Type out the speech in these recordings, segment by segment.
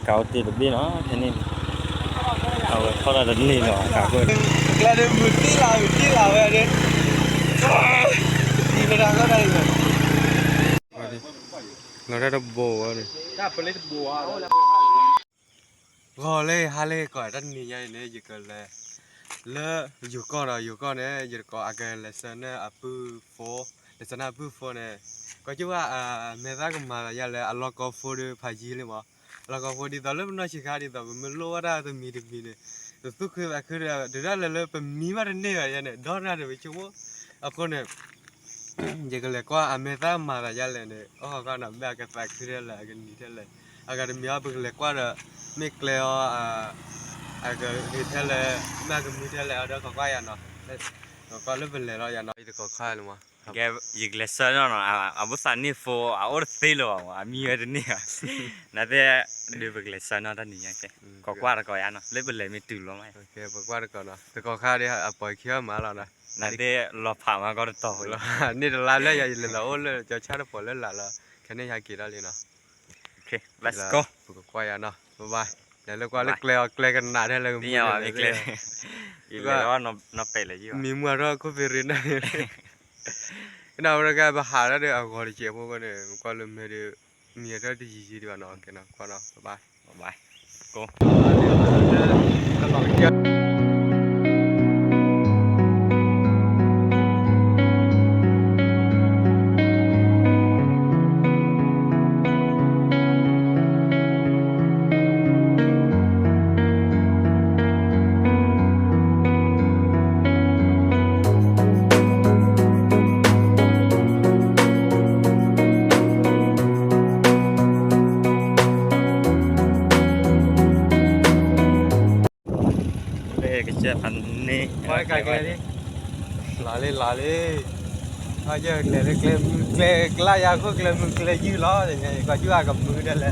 ကးအိၣ်တ့ၢ်တဘ့ၣ်နီၤ ဖဲန့ၣ်, အဝဲထီၣ်တၢ်တန့ၢ်လီၤ အကးခိၣ်, ကျဲဒုးမုၢ်တံၢ်လၢ်ဝံၤတံၢ်လၢ်ဝဲဒၣ်, တံၢ်လၢတၢ်ကီတၢ်အံၤ, လီၤတၢ်တဘိဝဲန့ၣ်, ဂီၤလၢဟါလၢကီးတၢ်တနံၤညါအံၤန့ၣ် ယကလဲၤ လၢယိၤကီၢ်ဒီး ယိၤကီၢ်န့ၣ် ယတကိးအကလဲၤဆှၢန့ၢ်အပုၢ်ဖိ, လဲၤဆှၢန့ၢ်အပုၢ်ဖိန့ၣ်, ကွၢ်ကၠူၣ်ဘၣ် မဲာ်သၣ်ကမၤသးယါလၢအလီၢ်ကီၢ်ဖိဒီးဖးယံၤလံမး, အလီၢ်ကီၢ်ဖိဒ်သိးလၢပနီၢ်ဆံးခါဒ်သိး ပမ့ၢ်လိၣ်ဘၣ်တၢ်တမံၤတမံၤန့ၣ်, တသူၣ်ခုသးခုဒီး တုၤဒၣ်လဲာ်လၢပမံဘၣ်တန့ၢ်ဘၣ်ယါန့ၣ် ဒီတၢ်တဝံၤဆိကမိၣ်, အဃိန့ၣ် ယကလဲၤကွၢ်အမဲာ်သၣ်မၤသးယါလဲၣ်န့ၣ် အိၣ်ဃီခီနီၤ မ့ၢ်အကသးခုထဲလဲၣ် အကနံၤထဲလဲၣ်, အဂၤတမံၤအီၤ ပကလဲၤကွၢ်ဒီး မ့ၢ်ကျဲအီၤ အကဂ့ၤထဲလဲၣ် မ့ၢ်အကမုာ်ထဲလဲၣ် အဒီးကီးကွၢ်ယၤနီၤ, ကီးလၢပလဲၤလီၤယၤနီၤ ယတကိးခါလၢမး, ယကလဲၤဆှၢန့ၢ်နီၤ အဘိၣ်သးန့ၢ်ဖိ အအိၣ်တသ့လၢၤဘၣ်မး အမံဝဲတန့ၢ်ဘၣ်, နသ့ၣ်ဒုးပကလဲၤဆှၢန့ၢ်တၢ်နံၤညါကဲ, ကီးကွၢ်တကိးယၤနီၤ လၢပလဲၤမ့ၢ်တုၤလီၤမး, ပကွၢ်တကိးနီၤ တကိးခါဒီး အပိာ်ခံအီၤမးလီၤနီၤ, နသ့ၣ်လီၤဖးမးကီတတီၤ, န့ၢ်တလါလၢယလဲၤလီၤအိၣ်လၢကၠီဆၣ်တပီၤလၢလာ်လီၤ, ခဲန့ၣ်ဟဲက့ၤထီၣ်လံနီၤ, ပကကွၢ်ယၤနီၤ ဘၣ်ဘၣ်, လဲၤလၢကွၢ်လၢကျဲအီၤ ကျဲကနးထဲလဲၣ်ကမုာ်, မံမွၤထီၣ်ခိၣ်ဖံရ့န့ၣ်, ကနၣ်ဝဲဒၣ်ကဲ ပဟးဒၣ်ဒီးအဂီၤတစဲးဖိဃီန့ၣ် ကွၢ်လၢမဲာ်ဒီး မံအထီၣ်တယံၤယံၤဒံးဘၣ်နီၤ, ကဲနီၤ ကွၢ်နီၤ ဘၣ်ဘၣ်. Lala, lala. ကျဲကလါယၤခိၣ်ကျဲမုၢ်ကျဲယုၢ်လီၤ, ကွၢ်ကၠူၣ်အကမုာ်ဒဲးလဲၣ်,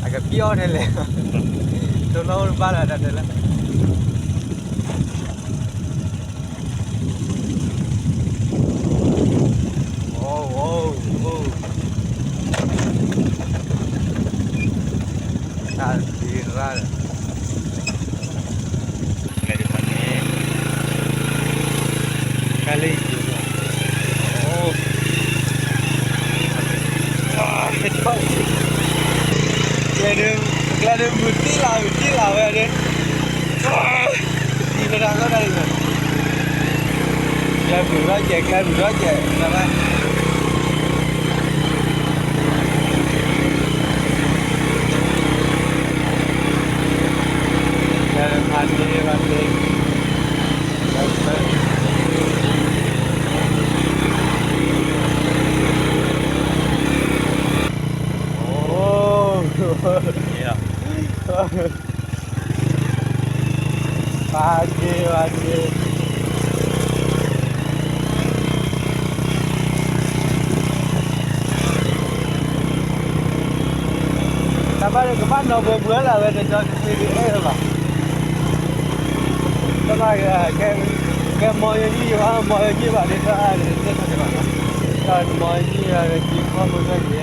အကပျီၢ်ဒဲးလဲၣ်, တိၢ်နီၣ်အိၣ်တဘၣ်လၢၤတၢ်ဒဲးလဲၣ်. တၢ်သံရၣ်, ကါလၢယံၤ, ကျဲဒုး, ကျဲဒုးမုၢ်တံၢ်လၢ်ဝံၤတံၢ်လၢ်ဝဲဒၣ်, တံၢ်လၢတၢ်ကီတၢ်အံၤ, ကျဲမုၢ်ထီၣ်ကဲး ကျဲမုၢ်ထီၣ်ကဲး, ဖးန့ၢ်ဖးန့ၢ်, ဖးက့ၤဖးက့ၤ, တၢ်ဘၣ်ကဘၣ်နီၢ်ပှဲၤပှဲၤလၢ်ဝဲန့ၣ် ဒီးကသ့ဒုးအဲၣ်လၢၤဘၣ်, တၢ်ဘၣ်ကဲ, ကဲမီယညံၣ်ဘၣ် မီယညံၣ်ဘၣ်ဒ်တၢ်အါန့ၣ် တၢ်မီယညံၣ်ဘၣ်က့ၤခီဖိတၢ်က့ၤ,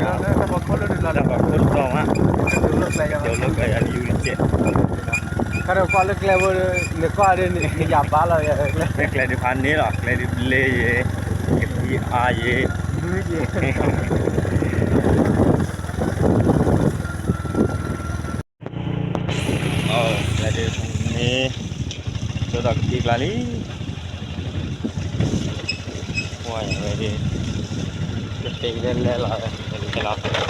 တၢ်ဘၣ်ခိၣ်လၢတၢ်လၢဘၣ်ခိၣ်တတီၤမး, တၢ်လၢကျဲယၤလံယုၢ်တကဲး, ခါဒီးကွၢ်လၢကျဲဖိ, နကွၢ်ဒ်န့ၣ် နယၤဘါလီၤယၤ, ကျဲဒုးဖးန့ၢ်လီၤ ကျဲဒုးဘျ့ယဲ, ကသံအါယဲ, ကျဲဒုးန့ၣ်, ဒိၣ်ဒီးကသံကျါလံ, ဝဲဒၣ်, ကတဲလဲၤလဲၤလီၤ, လဲၤလီ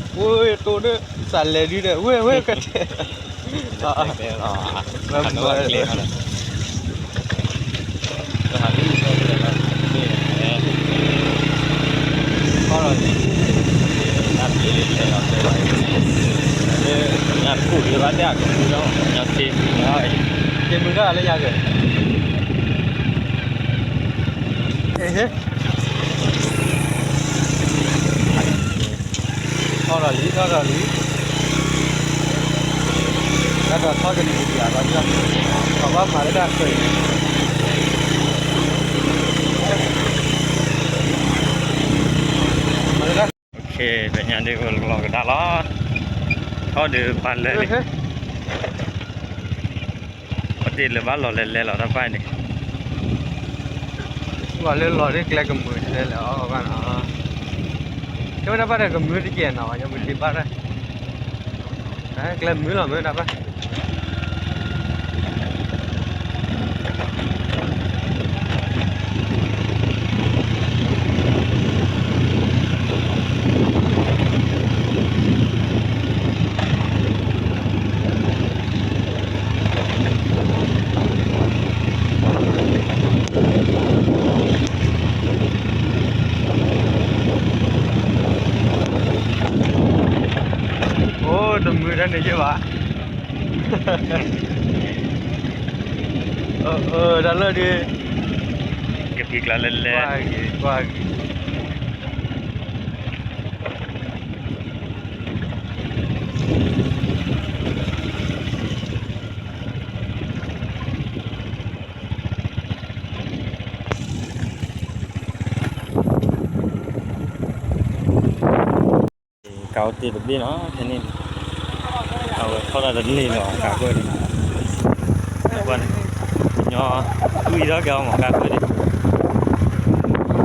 ၤ, ဝဲတိၢ်ဒီး, စးလဲၤဒုဒီး ဝဲဝဲကတဲ ထီၣ်ဒီးလံ ထီၣ်ဒီးလံ, တၢ်ဒီးထီၣ်ကနံၤကဒံးအဂီၢ်, ပှၤဘၣ်မၤလၢတၢ်ဃၢၤအံၤ, ဖဲညါဒုးအိၣ်လီၤကဒါလီၤ, ထီၣ်ဒုးပၢ်လၢာ်လံ, အတ့ၢ်လၢဘၣ်လီၤလဲၤလဲၤလီၤတၢ်ပၢ်န့ၣ်, ပှၤလၢလီၤဒုးကျဲကမုာ်လဲၤလဲၤအီၤဘၣ်နီၤ, ကဲဝဲတၢ်ပၢ်ဒီးကမုာ်တကဲနီၤ ယမုၢ်တ့ၢ်ဘၣ်တၢ် ကျဲမုာ်လီၤမ့ၢ်တၢ်ဘၣ်. အိၣ် တမုာ်တၢ်န့ၣ်ယဲၢ်ဘၣ်, တၢ်လၢဒုး ကဖံးကျါလဲၤလဲၤ ကွၢ်က့ၤ ကွၢ်က့ၤ ကးအိၣ်တ့ၢ်တဘ့ၣ်နီၤ ဖဲန့ၣ်, အဝဲထီၣ်တၢ်တန့ၢ်လီၤ ကးကွဲၢ်န့ၣ်, ကညီ ကွံာ်ထီၣ်ကဲအီၤမး ကးကွဲၢ်န့ၣ်,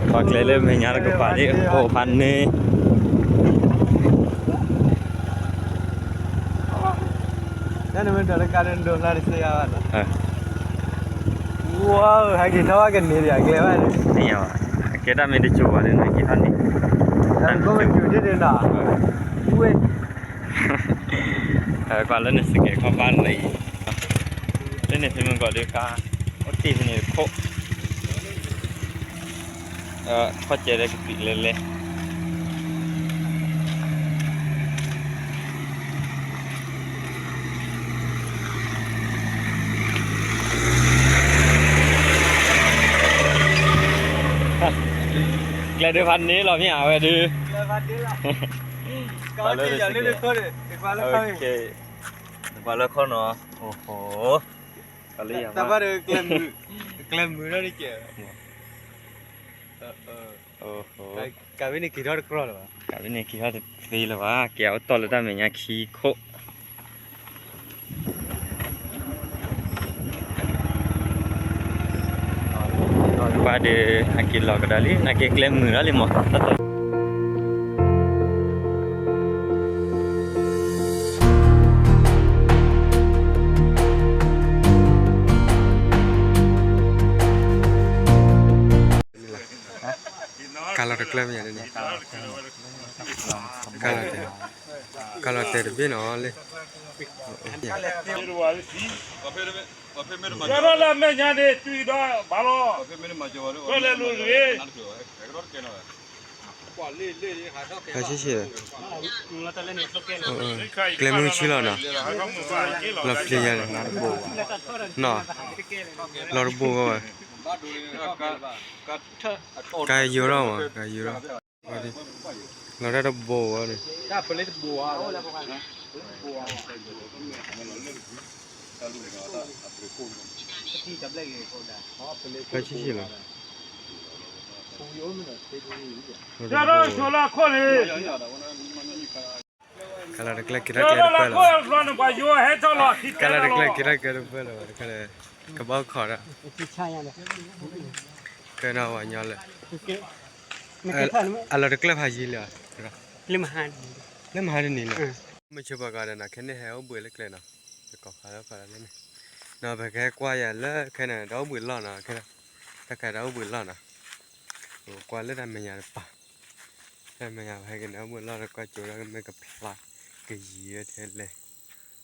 ပှၤကျဲလၢမဲာ်ညါတကပၤဒ် အိၣ်ဖးန့ၢ် တၢ်နမ့ၢ်ဒိးလၢကါဒိၣ်ဒိၣ်ဖျါတစ့ၢ်ကီးဘၣ်နီၤ, ဝါဟဲက့ၤထီၣ်ဘၣ်ကန့ၢ်ဒံးအကျဲဘၣ်န့ၣ်, ကဲတၢ်မ့ၢ်တကၠိၤဘၣ်န့ၣ် နက့ၤထီၣ်န့ၣ်, တၢ်မ့ၢ်တကၠိၤဒ်န့ၣ်နီၤ, ဝ့ၢ် ကွၢ်လၢနစကဲခီၣ်ဘၣ်လၢအံၤ, လၢန့ၣ်ဖဲမုၢ်ကီၢ်ဒုးကါ အိၣ်တ့ၢ်ဖဲန့ၣ်တခိၣ်, ခီၣ်စဲးဒီးကပံာ်လဲၤလဲၤ ကျဲဒုးဖးန့ၢ်လီၤမ့ၢ်ဧါဝဲဒုး, ပှၤလၢ ပှၤလၢခီနီၤ, အိၣ်ဟိ, တၢ်ဘၣ်ဒီး ကျဲမုာ်ထီၣ်တကဲး, ကးဝဲန့ၣ်က့ၤထီၣ်တကြီလၢၤဘၣ်, ကးဝဲန့ၣ်က့ၤထီၣ်တသ့လၢၤဘၣ်, ကဲအိၣ်တီၢ်လၢတၢ်မဲာ်ညါခံခိၣ် ပှၤဒီး အက့ၤလီၤကဒါလံ နာ်က့ကျဲမုာ်ထီၣ်လံမး, ကါလီၤတကျၢၢ်မ့ၢ်န့ၣ်, ကါလီၤတဲာ်, ကါလီၤတဲာ်တဘ့ၣ်နီၤလၢ ကဲထီၣ်လၢအမဲာ်ညါန့ၣ် တုၤဒီးဘၣ်လီၤ, ဝဲလဲၤလိၤတဂ့ၤ, ဖဲဆံးဆံး, ကျဲမုၢ်ဆံလီၤနီၤ, လီၤဖျဲညါန့ၣ် နီၤ, လီၤတဘိဝဲ, ကါယိၤထီၣ်မး ကါယိၤထီၣ် လီၤတၢ်တဘိဝဲန့ၣ်, ဖဲဆံးဆံးလီၤ, ကါလီၤတကျဲက့ၤထီၣ်ကျဲတပၢၢ်လီၤ, ကါလီၤတကျဲက့ၤထီၣ်ကျဲတပၢၢ်လီၤ, ကဘီခီၣ်ဒီး ကဲနီၤဝဲညီလၢ အလီၤတကျၢၢ်ဖးယံၤလၢၤ, လၢမဟါတနံၤလၢၤ, မုၢ်ဆ့ၣ်ပှၤကီးဒီးနီၤ ခဲန့ၣ်ဟဲအိၣ်ဘှံးလၢကျဲနီၤ, တကိးခါလၢခီလၢန့ၣ်, နီၤ ပကဟဲကွၢ်ယၤလၢခဲန့ၣ် တၢ်အိၣ်ဘှံးလီၢ်နီၤ, ခဲ တၢ်ခဲတၢ်အိၣ်ဘှံးလီၢ်နီၤ, ကွၢ်လၢတၢ်မဲာ်ညါတပၤ, တၢ်မဲာ်ညါဟဲက့ၤန့ၣ် အိၣ်ဘှံးလီၢ်ဒီးကွၢ်ကၠိဒီးမ့ၢ်ကဖျါကယံၤဝဲထဲလဲၣ်,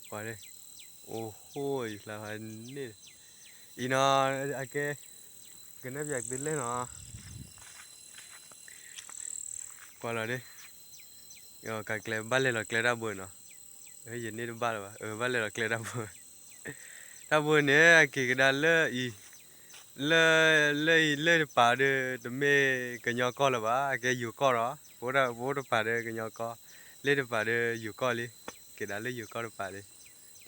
ကွၢ်လၢ အိၣ်ဟိ ယဖျါဖးန့ၣ်, အံၤနီၤ အကဲ ကနဲၣ်ပၠးသုလဲၣ်နီၤ, ကွၢ်လီၤဒ်, ကကျဲဘၣ်လဲၤလီၤကျဲတၢ်ဘိနီၤ, ယန့ၢ်တဘၣ်လၢၤဘၣ် ဘၣ်လဲၤလီၤကျဲတၢ်ဘိ, တၢ်ဘိန့ၣ် အက့ၤကဒါလၢအံၤ, လၢ လၢအံၤလၢတပၤဒီး တမ့ၢ်ကညီကီၢ်လၢၤဘၣ် အကဲယိၤကီၢ်ဒီး ပအိၣ်တပၤဒီးကညီကီၢ်, လၢတပၤဒီးယိၤကီၢ်လံ, က့ၤဒါလၢယိၤကီၢ်တပၤလံ,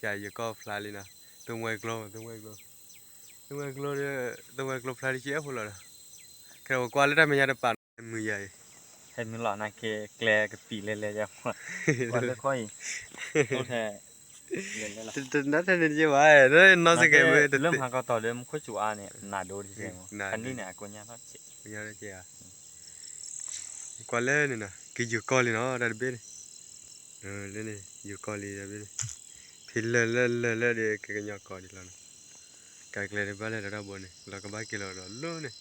ယိၤကီၢ်ဖျါလံနီၤ, သုဝဲကျိ သုဝဲကျိ, သုဝဲကျိဒီး သုဝဲကျိဖျါတကဲဖိလီၤဒီး, ခဲပကွၢ်လၢတၢ်မဲာ်ညါတပၤနီၤ မုာ်ယၤအံၤ, ဟဲမုၢ်လီၤနာ်က့ ကျဲကပံာ်လဲၤလဲၤယါမး, ကွၢ်လၢခီအံၤ, တနါထဲန့ၣ်တယဲဘၣ်, နီၢ်စကဲမ့ၢ်တသ့, လၢမၤကီၢ်တီၤဒီးမူခိၣ်စူၤအါန့ၣ် နၤဒိတယဲမး, ခါန့ၣ်န့ၣ် အကိညါထီၣ်စဲး, ကွၢ်လၢန့ၣ်နီၤ ကယိၤကီၢ်လံနီၤ တၢ်တဘ့ၣ်န့ၣ်, လၢန့ၣ် ယိၤကီၢ်လံတၢ်တဘ့ၣ်န့ၣ်, ဖဲလၢာ်လၢာ်လၢာ်လၢာ်ဒီး ကကညီကီၢ်ဒံးလီၤနီၤ, ကကျဲဒ်ဘၣ်လဲၤဒီးတၢ်ဘိန့ၣ် လီၤကဘၣ်က့ၤလီၤဒီးလိၣ်န့ၣ်,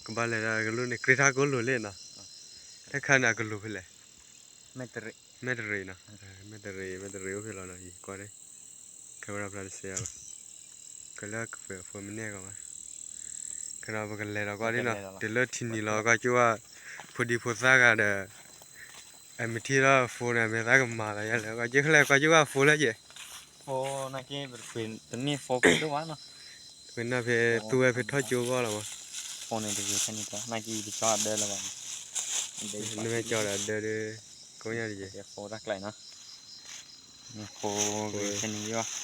ကဘၣ်လဲၤဒၣ်ကလိၣ်န့ၣ် ကြ့ထါကိလိၤလံနီၤ, တၢ်ခါန့ၣ်အကလိၤဖဲလဲၣ်, မဲၢ်တရံးနီၤ, မဲၢ်တရံး မဲၢ်တရံးအိၣ်ဖဲလီၤနီၤ ယကွၢ်ဒၣ်, ခဲဝဲဒၣ်ဖျါတစဲးအါဘၣ်, ကလၢကဖၢအဖိမ့ၢ်န့ၢ်ကီးဘၣ်, ကဒီးပကလဲၤဒီးကွၢ်ဒ်နီၤ တုၤလၢထံနံၤလီၤ ကွၢ်ကၠိဝဲ ဖိဒံဖိသၣ်ဂၤဒီး အမ့ၢ်ထံၣ်ဒီးဖိန့ၣ် မ့ၢ်သးကမၤလီၤယဲလဲၣ်, ကွၢ်ကၠိလဲၣ် ကွၢ်ကၠိဝဲဖိလၢက့, ဖိနာ်က့ တမ့ၢ်ဖိဒိၣ်ဘၣ်နီၤ, ပနီၢ်ဖဲသူဝဲဖဲထီၣ်ကၠိဂီၢ်လီၤမး, ဖိန့ၣ်တဂ့ၤခဲန့ၣ်တၢ် နာ်က့ယတကၠီအဒၢလၢၤဘၣ်, နမ့ၢ်ကၠီဒီးအဒၢဒီး ကိးညါတယဲ, ဖိ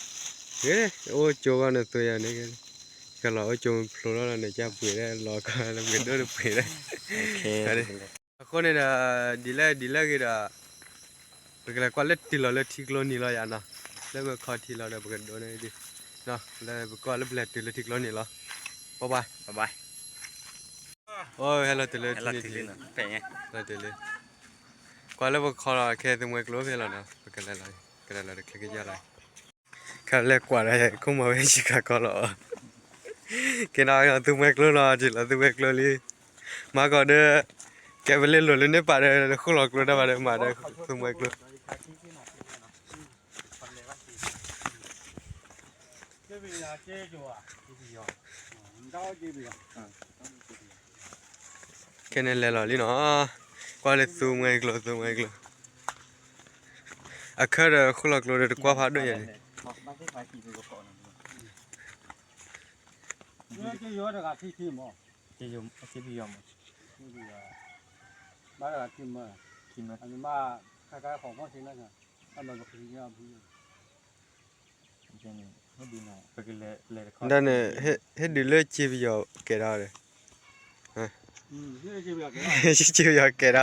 တၢ်ကျဲနီၤ, ဖိဂ့ၤခဲန့ၣ်ယီၤ, ဂ့ၤ, အိၣ်ကၠိဂီၢ်န့ၣ်သူယၤန့ၣ်, ကလီၤအိၣ်ကၠိဖျိလီၤလီၤန့ၣ် ကပှ့ၤဒၣ်လီၤကီလၢပကဒိၣ်တပှ့ၤဒၣ် အဃိန့ၣ်ဒီး ဒ်လဲၣ်ဒ်လဲၣ်ဂ့ၤဒီး ပကလဲၤကွၢ်လၢတုၤလီၤလၢထံကျိနံၤလီၤယၤနီၤ, လၢမ့ၢ်ခီထံလီၤဒီးပကဒိးန့ၢ်ဒ်, လၢပကွၢ်လၢပလဲၤတုၤလၢထံကျိနံၤလီၤ, ပဘၣ်, အိၣ်ဟဲလီၤတုၤလၢထံနံၤထံ, လီၤတုၤလၢ, ကွၢ်လၢပခီလီၤခဲသုမှဲကျိဖဲလီၤနီၤ, ပကလဲၤလီၤ, ကလဲၤလီၤတချ့ကယၢ်လီၤ ခဲလၢာ်ကွၢ်ဒီး ခိၣ်မီၤဝဲဆံခါကီလီၤ, ကဲဒီးသုမှဲကျိလီၤ ထံၣ်လီၤသုမှဲကျိလံ, မၤကီးဒီး, ကဲပလ့လိာ်လၢန့ၣ်ပာ်ဒီး ဃိၣ်လီၤကျိတၢ်ဘၣ်ဒီးမၤဒီး သုမှဲကျိ ခဲန့ၣ်လဲၤလီၤလံနီၤ, ကွၢ်လၢသုမှဲကျိ သုမှဲကျိ, အခၢဒီးဃိၣ်လီၤကျိဒီးတကွၢ်ဖးဒိၣ်ညါန့ၣ် ဒ်န့ၣ် ဟ့ၣ်ဒုးလၢစ့ပယီၤကဲၤထီၣ်ဒီး, စ့ပယီၤကဲၤ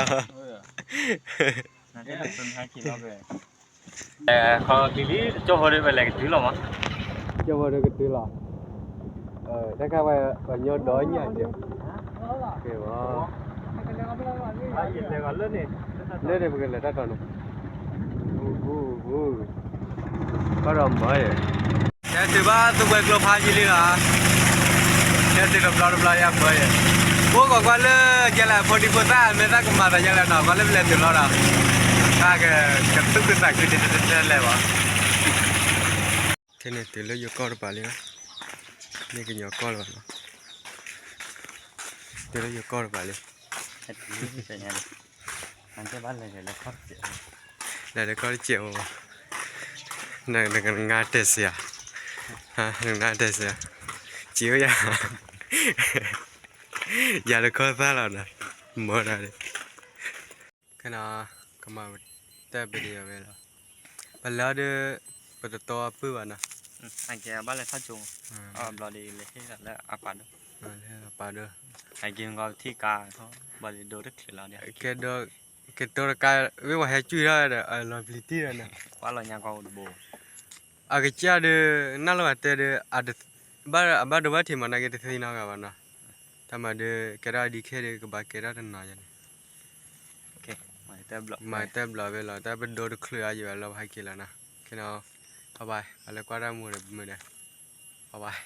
ထီၣ်, ခီလံလံ ကၠိဖိဒီးပလဲၤကတုၤလီၤမး, ကၠိဖိဒီးကတုၤလီၤ, တၢ်ခါဝဲပှၤညီဒီးညၣ်ကဲၤ, ကဲၤဝဲ လၢန့ၣ်ပကလဲၤတၢ်တီၤန့ၣ်, ဘၣ်ဒီးမၢယဲ, ကဲတုၤဘၣ်သုးဝဲကျိဖးယံၤလံလီၤ, ကဲတုၤတဘျီတဘျီယၤမၢယဲ, အိၣ်ကီးကွၢ်လၢကဲလၢဖိဒံဖိသၣ် မ့ၢ်သးကမၤသးယဲလဲၣ်နီၤ ကွၢ်လၢပလဲၤတုၤလီၤဒီး, ကသူၣ်ခုသးခုတတဲလဲၣ်ဘၣ် ခဲန့ၣ်တုၤလၢယိၤကီၢ်တပၤလံ, မ့ၢ်ကညီကီၢ်လၢၤဘၣ်နီၤ, တုၤလၢယိၤကီၢ်တပၤလံ, လဲၤလၢကီၢ်တစဲးမး, နကနါတဲစ့ဧါ, နကနါတဲစ့ဧါ, စ့ဝဲယၤ, ယၤတခီသၣ်လီၤနီၤ, မၢဒၣ်, ခဲန့ၣ်, ကမၤတၢ်ပဒံးအဝဲလီၤ, ပလဲၤအီၤဒီး, ပတတီအပုၢ်ဘၣ်နီၤ, ဘၣ်လဲၤထီၣ်ကၠိ, ဘျီဒ်လဲၤဟ့ၣ်လၢအပာ်ဒိၣ်, ပာ်ဒိၣ်, ကဲဒိ, ကဲတိတကါ, ဝ့ၢ်ဝဲဟဲကွံာ်ထီၣ်ဒီး လီၤပျံၤတံၢ်ဒီးန့ၣ်, အကစၢ်ဒီး, နၢ်လီၤဘၣ်တဲဒီး, အဘၣ်ဒိဘၣ်ထံးမးနာ်က့တသ့နီတဂၤဘၣ်နီၤ, တၢ်မၤဒီး ကဲထီၣ်အဒံးခဲဒီး ကဘၣ်ကဲထီၣ်တနီၤယၤန့ၣ်, မၤတၢ်ဘျီဝဲလီၤ တၢ်ပဒိတချုးအါယံၤဘၣ်လီၤ ပဟဲက့ၤလီၤနီၤ, ခဲန့ၣ်, ဘၣ်ဘၣ် ပလဲၤကွၢ်တၢ်မူဒီးပမုာ်ဒီး, ဘၣ်ဘၣ်